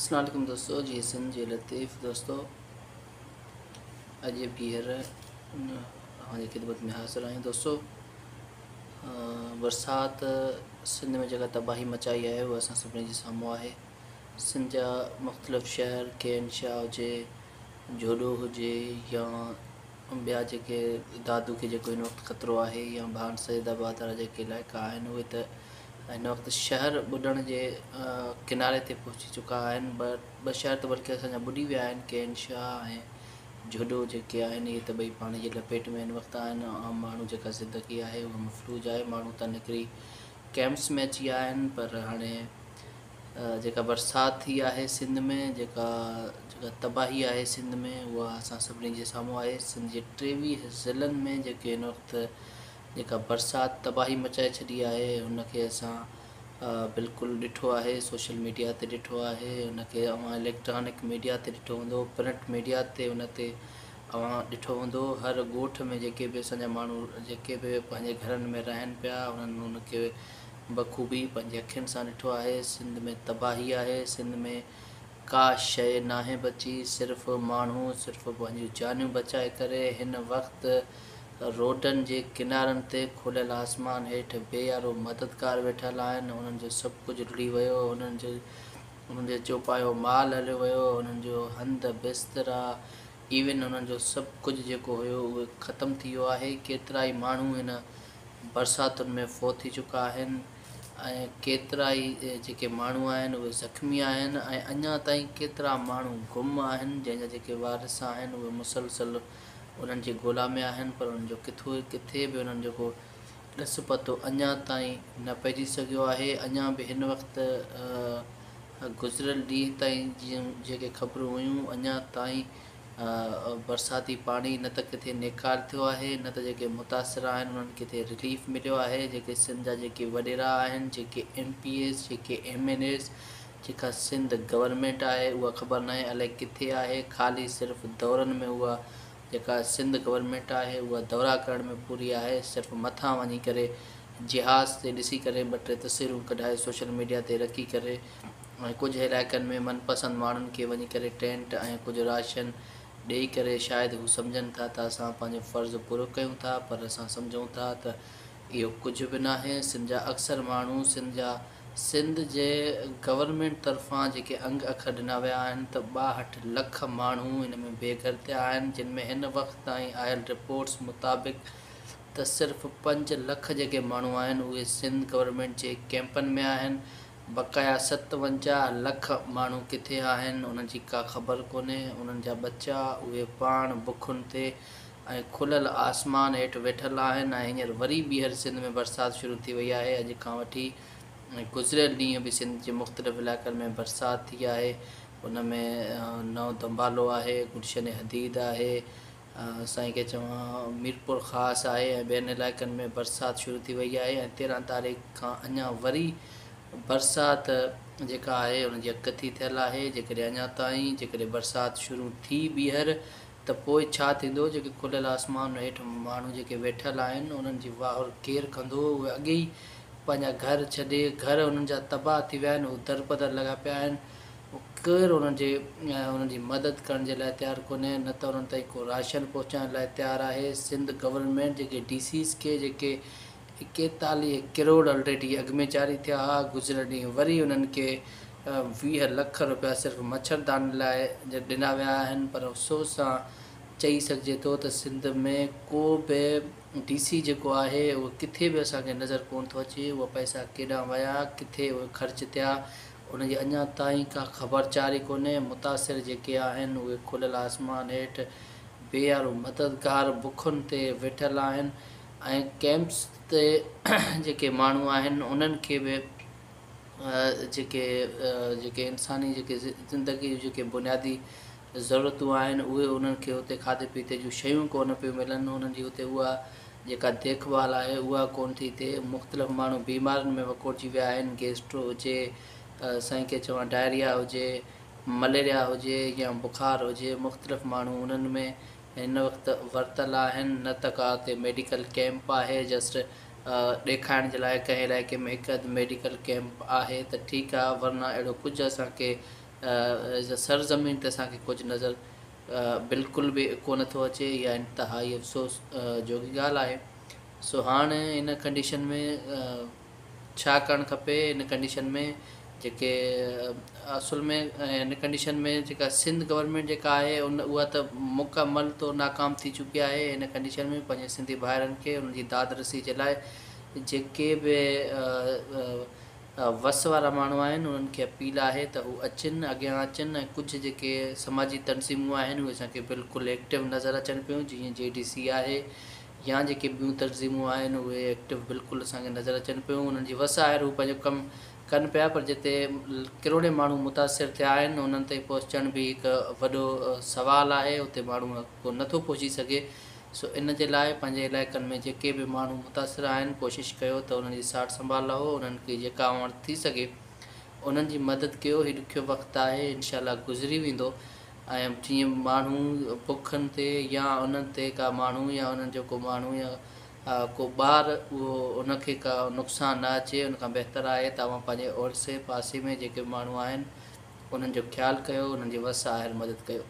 اسلام عليڪم دوستو جي سنڌ جي لطيف دوستو اڄ ٻيهر اوهان جي خدمت ۾ حاضر آهيون دوستو برسات سنڌ ۾ جيڪا تباهي مچائي آهي اها اسان سڀني جي سامهون آهي سنڌ جا مختلف شهر ڪين شاهه هجي جهوڏو هجي يا ٻيا جيڪي دادو کي جيڪو هن وقت خطرو آهي يا ڀان سيد آباد وارا جيڪي علائقا آهن اهي ته هن وقت شهر ٻڏڻ جي ڪناري تي پهچي چڪا آهن ٻه شهر ته بلڪه اسان جا ٻڏي ويا آهن ڪين شاهه ۽ جهڏو جيڪي آهن اهي ته ٻئي پاڻي جي لپيٽ ۾ هن وقت آهن عام ماڻهو جيڪا زندگي آهي اها مفلوج آهي ماڻهو ته نڪري ڪيمپس ۾ اچي ويا آهن پر هاڻي جيڪا برسات ٿي آهي سنڌ ۾ جيڪا جيڪا تباهي آهي سنڌ ۾ اها اسان سڀني جي سامهون آهي سنڌ جي 23 ضلعن ۾ جيڪي هن وقت جيڪا برسات تباهي مچائي ڇڏي آهي ان کي اسان بلڪل ڏٺو آهي سوشل ميڊيا تي ڏٺو آهي ان کي اوهان اليڪٽرانڪ ميڊيا تي ڏٺو هوندو پرنٽ ميڊيا تي ان تي اوهان ڏٺو هوندو هر ڳوٺ ۾ جيڪي به اسان جا ماڻهو جيڪي به پنهنجي گهرن ۾ رهن پيا انهن ان کي بخوبي پنهنجي اکين سان ڏٺو آهي، سنڌ ۾ تباهي آهي، سنڌ ۾ ڪا شيء ناهي بچي، صرف ماڻهو صرف پنهنجون جانيون بچائي ڪري هن وقت روڊن جي ڪنارن تي کليل آسمان هيٺ بي يارو مددگار ويٺل آهن، هنن جو سڀ ڪجهه رڙهي ويو، هنن جو هنن جو چوپايو مال هليو ويو، هنن جو هنڌ بسترا ايون هنن جو سڀ ڪجهه جيڪو هيو اهو ختم ٿي ويو آهي، ڪيترائي ماڻهو هن برساتن ۾ فوت ٿي چڪا آهن ۽ ڪيترائي جيڪي ماڻهو آهن اهي زخمي آهن ۽ اڃا تائين ڪيترا ماڻهو گم آهن جنهن جا جيڪي وارث آهن اهي مسلسل انهن جي ڳولا ۾ آهن پر انهن جو ڪٿو ڪٿي به انهن جو ڪو ڏس پتو اڃا تائين نه پئجي سگهيو آهي اڃا به هن وقت گذريل ڏينهن تائين جون جيڪي خبرون هيون اڃا تائين برساتي پاڻي نه ته ڪٿي نيڪال ٿيو آهي نه ته جيڪي متاثر آهن انهن ڪٿي رليف مليو آهي جيڪي سنڌ جا جيڪي وڏيرا آهن جيڪي ايم پي ايز جيڪي ايم اين ايز جيڪا سنڌ گورنمينٽ آهي اها خبر ناهي الائي ڪٿي آهي خالي صرف دورن ۾ اها جيڪا سنڌ گورنمينٽ آهي اها دورا ڪرڻ ۾ پوري آهي صرف مٿان وڃي ڪري جهاز تي ڏسي ڪري ٻه ٽي تصويرون ڪڍائي سوشل ميڊيا تي رکي ڪري ۽ ڪجهه علائقن ۾ من پسند ماڻهن کي وڃي ڪري ٽينٽ ۽ ڪجهه راشن ڏئي ڪري شايد هو سمجهن ٿا ته اسان پنهنجو فرض پورو ڪيون ٿا پر اسان سمجهون ٿا ته اهو ڪجهه به ناهي سنڌ جا اڪثر ماڻهو سنڌ جا سنڌ جي گورنمينٽ طرفان جيڪي انگ اکر ڏنا ويا آهن ته 62 لک ماڻهو ان ۾ بي گهر ٿيا آهن جن ۾ هن وقت تائين آيل رپورٽس مطابق ته صرف 5 لک جيڪي ماڻهو آهن اهي سنڌ گورنمينٽ جي ڪيمپن ۾ آهن بقايا 57 لک ماڻهو ڪٿي آهن انهن جي ڪا خبر ڪونهي، انهن جا ٻچا اهي پاڻ بکن تي ۽ کليل آسمان هيٺ ويٺل آهن ۽ هينئر وري ٻيهر سنڌ ۾ برسات شروع ٿي وئي آهي اڄ کان وٺي ۽ گذريل ڏينهن به سنڌ جي مختلف علائقن ۾ برسات ٿي آهي ان ۾ نئون دنبالو آهي گلشن حديد آهي سائين کي چوان ميرپور خاص آهي ۽ ٻين علائقن ۾ برسات شروع ٿي وئي آهي ۽ 13 تاريخ کان اڃا وري برسات جيڪا آهي ان جي اڳڪٿي ٿيل آهي جيڪڏهن اڃا تائين جيڪڏهن برسات شروع ٿي ٻيهر ته پوء ڇا ٿيندو جيڪي کليل آسمان هيٺ ماڻهو جيڪي ويٺل آهن انهن جي واهر ڪير ڪندو اهي اڳي ئي پنهنجا گهر ڇڏي گهر انهن جا تباهه ٿي ويا آهن هو درپدر لڳا پيا آهن ڪير انهن جي انهن جي مدد ڪرڻ جي لاء تيار ڪونهي نه ته انهن تائين ڪو راشن پهچائڻ لاء تيار آهي سنڌ گورنمينٽ جيڪي ڊي سيز کي جيڪي 41 ڪروڙ الريڊي اڳ ۾ جاري ٿيا ها گذريل ڏينهن وري انهن کي 20 لک روپيا صرف مڇرداني لاء ڏنا ويا آهن پر افسوس سان چئي سگهجي ٿو ته سنڌ ۾ ڪو به ڊي سي جيڪو آهي اهو ڪٿي به اسان کي نظر ڪونه ٿو اچي اهي پئسا ڪيڏانهن ويا ڪٿي اهي خرچ ٿيا ان جي اڃا تائين ڪا خبر چار ئي ڪونهي، متاثر جيڪي آهن اهي کليل آسمان هيٺ بي يارو مددگار بکن تي ويٺل آهن ۽ ڪئمپس تي جيڪي ماڻهو آهن انهن کي به جيڪي جيڪي انساني جيڪي زندگي جون جيڪي بنيادي ضرورتون آهن اهي انهن کي اتي کاڌي پيتي جون شيون ڪونه پيون ملن انهن جي اتي اها جيڪا ديک ڀال آهي اها ڪونه ٿي ٿئي، مختلف ماڻهو بيمارين ۾ وڪوڙجي ويا آهن، گيسٽرو هجي، سائين کي چوان ڊائريا هجي، مليريا هجي يا بخار هجي مختلف ماڻهو انهن ۾ هن وقت ورتل آهن، نه ته ڪا اتي ميڊيڪل ڪئمپ آهي جسٽ ڏيکارڻ جي لاء ڪنهن علائقي ۾ هڪ اڌ ميڊيڪل ڪئمپ آهي ته ٺيڪ آهي ورنه اهڙو ڪجهه اسان کي سرزمين تي اسان کي ڪجهه نظر بلڪل به ڪونه ٿو اچي. اها انتهائي افسوس جوڳي ڳالهه آهي. سو هاڻ ان ڪنڊيشن ۾ ڇا ڪرڻ کپي؟ ان ڪنڊيشن ۾ جيڪي اصل ۾ ان ڪنڊيشن ۾ جيڪا سنڌ گورنمينٽ جيڪا آهي ان اها ته مڪمل طور ناڪام ٿي چڪي آهي. ان ڪنڊيشن ۾ پنهنجي سنڌي ڀائرن کي انهن جي داد رسي جي لاء جيڪي به وس وارا ماڻهو آهن انهن کي اپيل آهي ته هو اچن، اڳيان اچن. ۽ ڪجهه جيڪي سماجي تنظيمون آهن اهي اسان کي بلڪل ايڪٽو نظر اچن پيون، جيئن جي ڊي سي آهي يا جيڪي ٻيون تنظيمون آهن اهي ايڪٽو بلڪل اسان کي نظر اچن پيون. انهن جي وس آهر هو پنهنجو ڪم ڪن پيا، پر جتي ڪروڙين ماڻهو متاثر ٿيا آهن انهن تائين پهچڻ به هڪ وڏو سوال آهي، اتي ماڻهو ڪو نٿو پهچي سگهي. سو ان جي لاء پنهنجي علائقن ۾ جيڪي به ماڻهو متاثر آهن ڪوشش ڪيو ته انهن جي ساٺ سنڀال لهو، انهن کي جيڪا اوهان وٽ ٿي سگهي انهن جي مدد ڪيو. هي ڏکيو وقت آهي، انشاء الله گذري ويندو. ۽ جيئن ماڻهو بکن تي يا انهن تي ڪا ماڻهو يا انهن جو ڪو ماڻهو يا ڪو ٻار اهو ان کي ڪا نقصان نه اچي، ان کان بهتر آهي ته اوهان پنهنجي اورسي پاسي ۾ جيڪي به ماڻهو آهن انهن جو خيال ڪيو، انهن جي وس آهر مدد ڪيو.